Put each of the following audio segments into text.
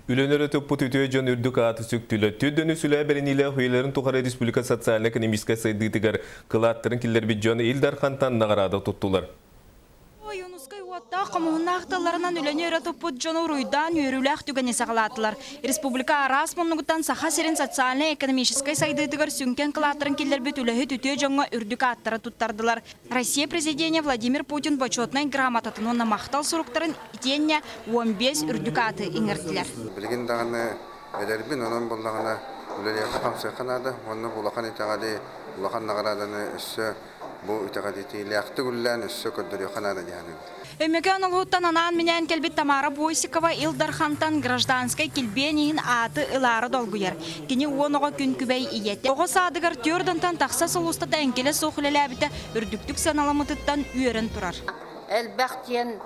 Үлэни өрө туппут үтүө дьон үрдүк ааты сүктүлэр. Түрдөнү сүлээ бэриниилээх үйэлэрин тухары республика социально-экономическай сайдыытыгар кылааттарын киллэрбит дьон Ил Дархантан наҕараада туттулар. Ойуунускай уоттаах хомуһуннаах тылларынан үлэни өрө туппут дьону уруйдаан үөрүүлээх түгэни саҕалаатылар. Республика араас муннугуттан Саха сирин социальнай-экономическай сайдыытыгар сүҥкэн кылааттарын киллэрбит үлэһит үтүө дьоҥҥо үрдүк ааттары туттардылар. Россия президенэ Владимир Путин бочуотунай грамотатын уонна махтал суруктарын итиэннэ 15 үрдүк ааты иҥэрдилэр. Билигин даҕаны эдэрбин, онон буоллаҕына үлэлиэххэ-хамсыахха наада уонна бу улахан итэҕэли, улахан наҕарааданы өссө бу итэҕэтитиилээхтик үлэлээн өссө көрдөрүөххэ наада дии саныыбын. Өймөкөөн улууһуттан анаан-минээн кэлбит Тамара Бойсикова Ил Дархантан гражданскай килбиэн иһин ааты ылаары долгуйар. Кини уон оҕо күн күбэй ийэтэ. Оҕо саадыгар түөрт ынтан тахса сыл устата эҥкилэ суох үлэлээбитэ үрдүктүк сыаналаммытыттан үөрэн турар. Элбэх диэн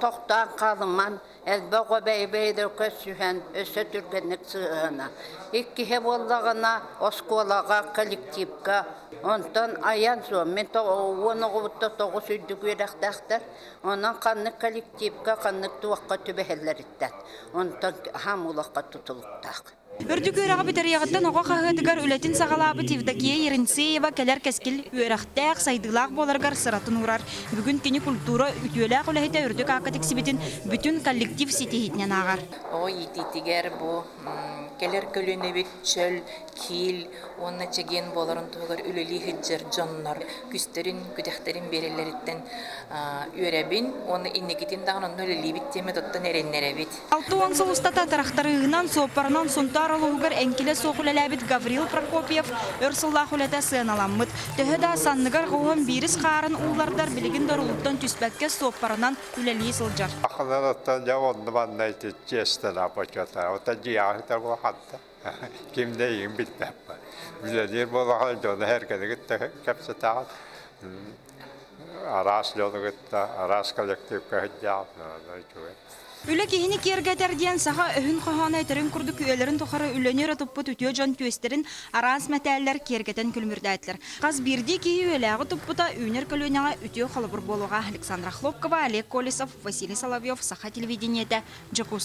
тохтоон хаалыман, элбэх оҕо бэйэ-бэйэлэрэ көрсүһэн өссө түргэнник сыһыана. Иккиһэ буоллаҕына оскуолаҕа, коллективка, онтон айан суох. Мин уон оҕобуттан тоҕус үрдүк үөрэхтээхтэр. Онон ханнык коллективка, ханнык туохха түбэһэллэриттэн, онтон хаам улахха тутулуктаах. Үрдүк үөрэҕи бүтэриэҕиттэн оҕо хаһыатыгар үлэтин саҕалаабыт Евдокия Еренцеева кэлэр кэскил үөрэхтээх, сайдыылаах буоларыгар сыратын уурар. Бүгүн кини культура үтүөлээх үлэһитэ үрдүк аакка тиксибитин бүтүн коллектив ситиһиитинэн ааҕар. Оҕо иитиитигэр бу кэлэр көлүөнэбит чөл, киил уонна чэгиэн буоларын туһугар үлэлии сылдьар дьоннор күстэрин, күдэхтэрин биэрэллэриттэн үөрэбин уонна инникитин даҕаны онно үлэлиибит диэммит оттон эрэннэрэбит. 60 сыл устата тырахтарыыһынан, суоппарынан Сунтаар улууһугар эҥкилэ суох үлэлээбит Гаврил Прокопьев өр сыллаах үлэтэ сыаналаммыт. Төһө да санныгар оһон биирис хаарын ууллардар билигин да уруулуттан түспэккэ суоппарынан үлэлии сылдьар. Ахыларыттан дьэ онно манна ити чиэстэнэ почета. Ота дьиэҕэ улаханта. Ким да игин билбэппин. Үлэлиир буолаҕа дьону эргэни кытта кэпсэтэҕин. Араас дьону кытта, араас коллективка сылдьаҕын. Үчүгэй. Үлэ киһини киэргэтэр диэн саха өһүн хоһооно этэрин курдук үйэлэрин тухары үлэни өрө туппут үтүө дьон түөстэрин араас мэтээллэр киэргэтэн күлүмүрдээтилэр. Хас биирдии киһи үйэлээҕи туппута үүнэр көлүөнэҕэ үтүө холобур буолуоҕа. Александра Хлопкова, Олег Колесов, Василий Соловьев, Саха телевидениетэ, Дьокуускай.